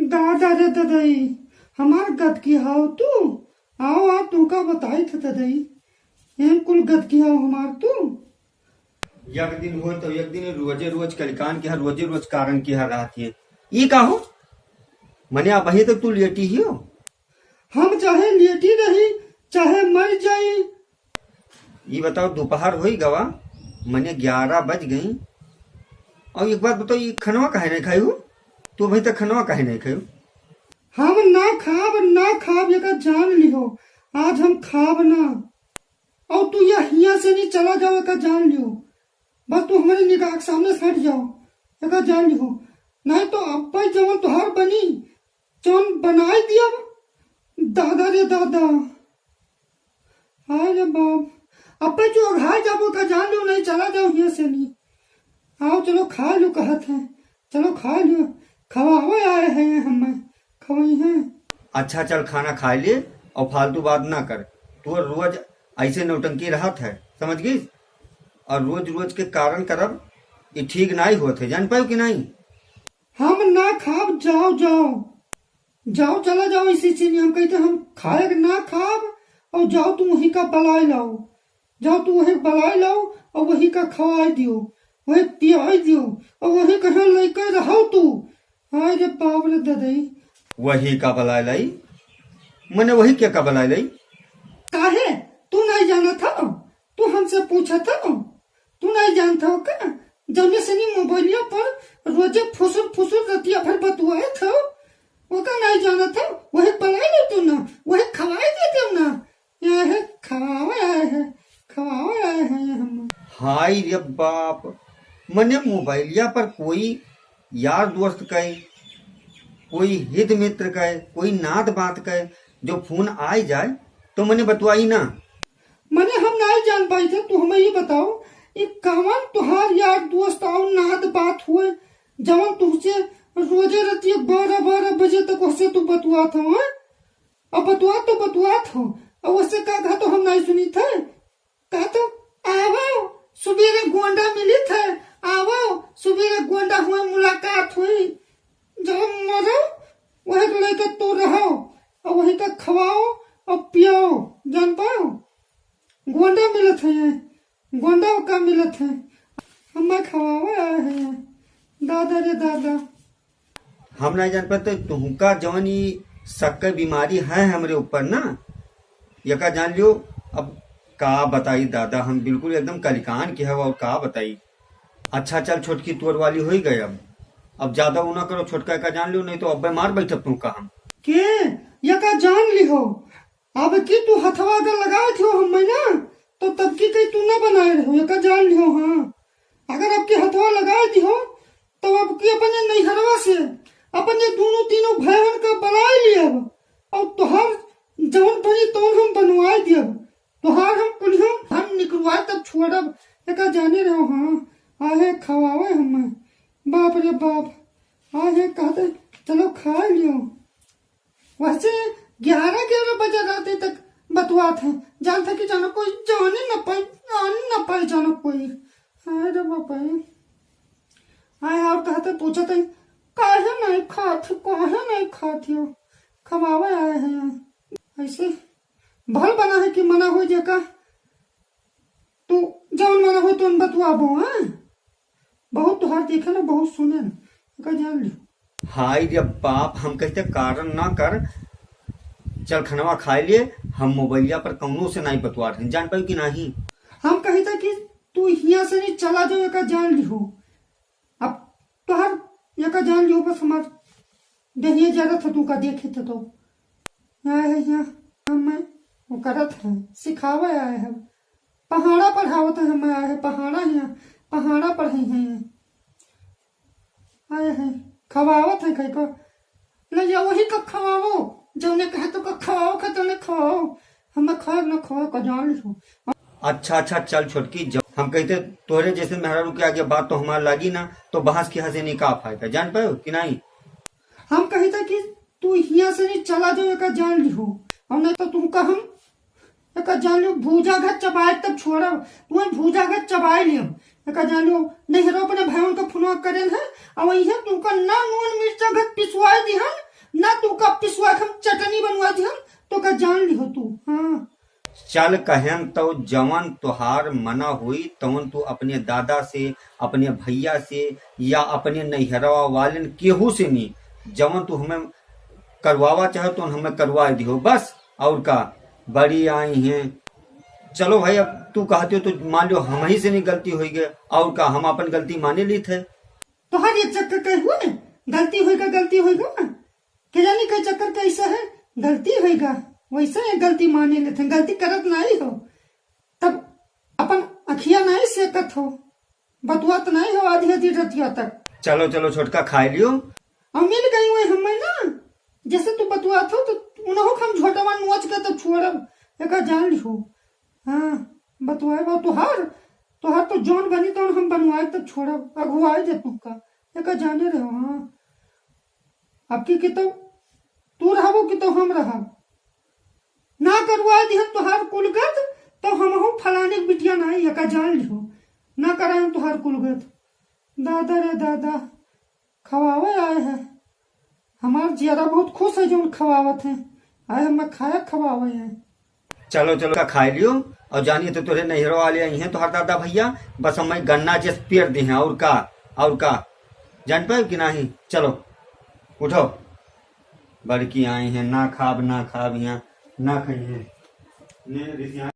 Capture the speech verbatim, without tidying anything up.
दादा रे ददई, हमार गदकी हाव तू। आओ, आओ, तू का बताई था ददई, एम कुल गदकी हाव हमार तू। एक दिन हो तो एक दिन रोजे रोज कलिकान के हर रोजे रोज कारण के हर रहत है। ई का हो? मने अबहीं तक तू लेटी ही हो? हम चाहे लेटी रही, चाहे मर जाई। ई बताओ, दोपहर होई गवा, मने ग्यारह बज गई। और एक बात बताओ, ई खनवा काहे नहीं खाई हो? तू अबहीं तक खनवा काहे नहीं खाई हो? हम ना खाब, ना खाब, एका जान लिहो, आज हम खाब ना। और तू या हिया से नहीं चला जाओ, एका जान लिहो। बस तू हमारे निगाह के सामने से हट जाओ, एका जान लिहो। नहीं तो अब्बे जवन तोहार बनी, जवन बनाई दिया, दादा रे दादा। हाय रे बाप, अब्बे जो अघाई जाबो, एका जान लिहो, नहीं चला जाओ हिया से नहीं। आओ, चलो खा लो, कहत हैं, चलो खा लो, खवावे आए हैं हमें, खवई हैं। अच्छा, चल खाना खाए ले और फालतू बात ना कर। तू रोज ऐसे नौटंकी रहत है, समझ गई? और रोज रोज के कारण करब, ये ठीक नाई होत है, जान पायो कि नहीं? हम ना खाब, जाओ, जाओ, जाओ, चला जाओ, इसी चीनी हम कहते हम खाए ना खाब, और जाओ तुम वही का बलाए लाओ, जाओ तू वही बलाए लाओ और वही का खवाए दियो, वही पियाए दियो, और वही कहाँ लेके रहो तू। हाय रे बाप रे ददई। वही का बलाए लाई? मने वही के का बलाए लाई? काहे? तू नहीं जानत हो? तू हमसे पूछत हो? तू नहीं जानत हो का? जौने सनी मोबाइलिया पर रोजे फुसुर फुसुर रतिया भर बतुआत हो, ओका नहीं जानत हो? वही बलाए लाई तू ना, वही खवाए देते हो ना। यह खवावे आए हैं, खवावे आए हैं हम। हाय रे बाप, मने मोबाइलिया पर कोई यार दोस्त के, कोई हित मित्र के, कोई नात बात के जो फोन आए जाए तो मने बतवाई ना। मने हम नाई जान पाई थे, तू हमें ये बताओ, ये कवन तुहार यार दोस्त और नात बात हुए, जवन तुझसे रोजे रतिया बारह बारह बजे तक उससे तू बतुआत हो, हैं? अब बतुआत तो बतुआत हो, अब उससे का कहा तो हम नाई सुनी थे। कहा तो, "आवो, सुबेरे गोंडा मिली थे, आवो, सुबेरे गोंडा हुए मुलाकात हुई, जब मरो वही के लेके तू रहो, और वही का खवाओ और पियाओ, जान पाओ?" गोंडा मिलत है, गोंडा का मिलत है, हमें खवावे आए हैं, दादा रे दादा। हम नहीं जान पाते, तुमका जवन ई शक के बीमारी है हमरे ऊपर ना, एका जान लियो। अब का बताई दादा, हम बिल्कुल एकदम कलिकान के हवा, और का बताई। अच्छा चल छोटकी, तोर वाली होई गए, अब अब ज्यादा वो ना करो, छोटका का जान लियो, नहीं तो अब्बे मार बैठब तुमका हम। के एका जान लिहो, अब की तू हथवा अगर लगाए थियो हमें ना, तो तब की कहीं तू ना बनाए रहो, एका जान लिहो। हाँ, अगर अब की हथवा लगाए दिहो, तब अब की अपने नैहरवा से अपने दोनों तीनों भाइयों का बुलाए लियब, और तोहार जौन बनी तौन हम बनवाए दियब, तोहार हम कुलियो हम निकलवाए तब छोड़ब, एका जाने रहो। हाँ, आहे खवावे हमें, बाप रे बाप, आहे कहते चलो खा लियो। वैसे ग्यारह ग्यारह बजे रात तक बतुआत है, जानता कि जानो कोई जाने न पाए, जाने न पाए जानो कोई। हाय रे बाप रे। आए और कहते पूछते, "काहे नहीं खात हो, काहे नहीं खात हो?" खवावे आए हैं। ऐसे भल बना है कि मना हो जेका, तू जौन मना हो तो बतुआबो, हाँ? बहुत तोहार देखे ना, बहुत सुने ना, एका जान लियो। हाय रे बाप, हम कहते कारण ना कर, चल खनवा खाए लिए, हम मोबाइलिया पर कौनो से नहीं बतुआ रहे, जान पाई कि नहीं? हम कहते कि तू हिया से नहीं चला जाओ, एका जान लिहो। अब तोहार एका जान लिहो, बस हमार देहिए जरत है, तू का देखे थे तो। आए है यहाँ, हम वो करत है, सिखावे आए है, पहाड़ा पढ़ावत है, हम आए है पहाड़ा यहाँ, पहाड़ा पढ़ई है, आए है, खवावत है कई को, ले जा वही का खवावो, जौने कहे तो का खवाओ, का तौने खवाओ, हमें खाए ना खाए का जान लिहो। अच्छा, अच्छा, चल छोटकी, जब हम कहते तोहरे जैसे मेहरारू के आगे बात तो हमार लागी ना, तो बहस की हंसी नहीं का फायदा, जान पायो कि नहीं? हम कहते कि तू हिया से नहीं चला जाओ, एका जान लिहो, और नहीं तो तुमका हम एका जान लियो, भूजा घट चबाए तब छोड़ब, तुम्हें भूजा घट चबाए लियो। एका जान लियो, नहीं रो अपने भाइयों का फोन करेन है, और वही है तुमका ना नून मिर्चा घट पिसवाए दिहन, जान लिहो तू। हाँ। चल कहेन तो जवन तोहार मना होई, तवन तू अपने दादा से, अपने भैया से या अपने नैहरवा वालेन केहू से नी, जवन तू हमें करवावा चाहे तो हमें करवा दिहो बस। और का, बड़ी आई हैं। चलो भाई, अब तू कहते हो तो मान लो हम ही से नी गलती होई गए, और का, हम अपन गलती माने लीत है। तोहार एक चक्कर कहे हुए, गलती होई गा, गलती होई गा। के जानी के चक्कर कैसा है, गलती होई गा। वैसे ये गलती माने लेते हैं, गलती करत नाई हो, तब अपन अखिया नाई सेकत हो, बतुआत नाई हो आधी आधी रतिया तक। चलो चलो छोटका, खाए लियो। और मिल गई हुए हमें ना, जैसे तू बतुआत हो तो उन्हों हम झोटवा नोच के तो छोड़ब, एका जान लिहो। हाँ, बतुआए बा तोहार, तोहार तो जौन बनी तौन हम बनवाए तब छोड़ब, अगुआए दे तुमका, एका जाने रहो। हाँ, अब की, की तो तू रहबो कि तो हम रहब, ना करवा दिहन तोहार कुलगत, तो हमहू फलाने के बिटिया नाई, एका जान लिहो, ना करायन तोहार कुलगत। दादा रे दादा, खवावे आए हैं। हमार जियारा बहुत खुश है जौन खवावत हैं। आए हमें खाया खवावे हैं। चलो चलो, का खाए लियो। और जानिए तो तोरे नैहरो वाले आई हैं तोहर दादा भैया, बस हमें गन्ना जस पेर दे हैं। और का, और का, जान पाए कि नहीं? चलो उठो, बड़की आई हैं, ना खाब ना खाब यहाँ, ना खाई हैं। ने रिसिया